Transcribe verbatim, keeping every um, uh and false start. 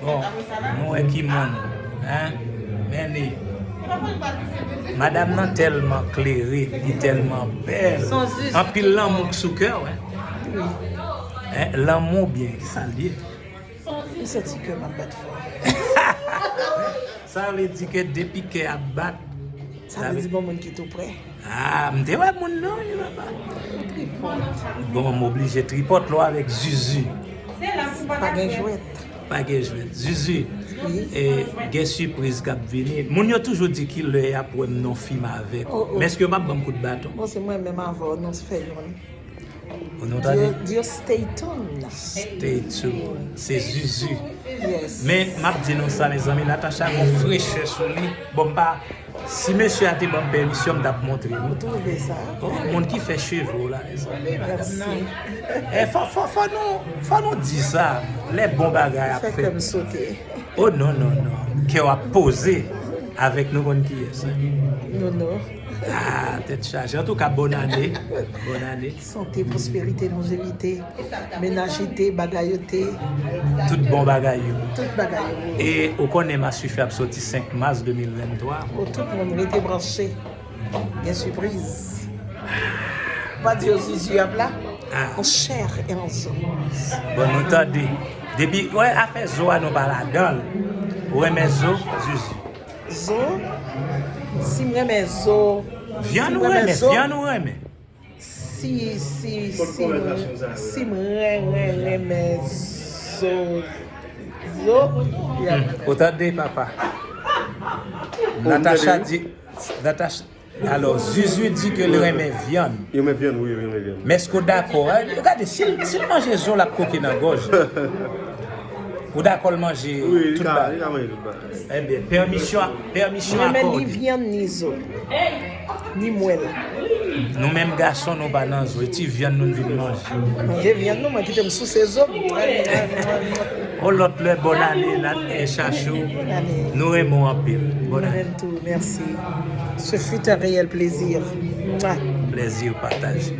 Bon, nou wè ki moun, hein? Men li. Madanm nan tèlman klere, li tèlman bèl. Anpil lanmou k sou kè w, hein? Hein? Lanmou byen, ki sa l ye? M santi kè m ap bat fò. Sa vle di ke depi kè ap bat, sa vle di gon moun ki tou prè. Ah, m te wè moun nan, wi, papa. Tripòt. Bon, m oblije tripòt lò avèk Zuzu. Pa gen jwèt. Pa gen jwèt. Zuzu, e, gen sipriz k ap vini. Moun yo toujou di ki lè y ap wè m nan fim avèk ou. Men èske yo p ap ban m kout baton? Bon, se mwen menm avè w, non, se fè yonn. Ou nou tande? Just stay tuned. Stay tuned. Se Zuzu. Yes. Men, m ap di nou sa, mezanmi, Natacha gon frechè sou li. Bon, m pa, si mesye a te ban m pèmisyon, m t ap montre nou. Ou twouve sa? Oh, moun ki fè cheve w la, mezanmi, madanm nan. Eh, fò, fò, fò nou, fò nou di sa. Lè bon bagay ap fèt. Fè kè m sote. Oh, non, non, non. Kè w ap poze avèk nou konn kiyès, hein? Non, non. Ah, tèt chaje. Antouka, bòn ane. Bòn ane. Sante, pwosperite, lonjevite, menajite, bagay yo te. Tout bon bagay yo. Tout bagay yo. E ou konnen Masufi ap soti senk mas de mil venntwa. O, tout moun rete branche. Gen sipriz. Pa di yo Zuzu ap la. Ah. An chè e an zo. Bon, nou tande. Depi, wè, afè zo a, nou pa ladan l. Ou renmen zo, Zuzu? Zo? Si m renmen zo. Vyann ou renmen? Vyann ou renmen? Si, si, si, si m ren, ren, renmen zo, zo, ya. Hmm, ou tande, papa? Natacha di, Natacha, alò, Zuzu di ke l renmen vyann. Yo renmen vyann, wi, yo renmen vyann. Men èske w dakò? Eh, gade, si l, si l manje zo, l ap koke nan gòj. Ou dakò l manje tout bagay? Wi, li ka, li ka manje tout bagay. Ebyen, pèmisyon, pèmisyon akòde. Mwen, men ni vyann, ni zo, ni mwèl. Nou menm gason, nou pa nan zo. E ti vyann nou vin manje. Manje vyann nou, mwen kite m souse zo. O, lòt lè, bòn ane, Nat, eh, Chachou. Bòn ane. Nou renmen w anpil. Bòn ane. Nou menm tou, mèsi. Ce fut un réel plaisir. Mwa. Plaisir partagé.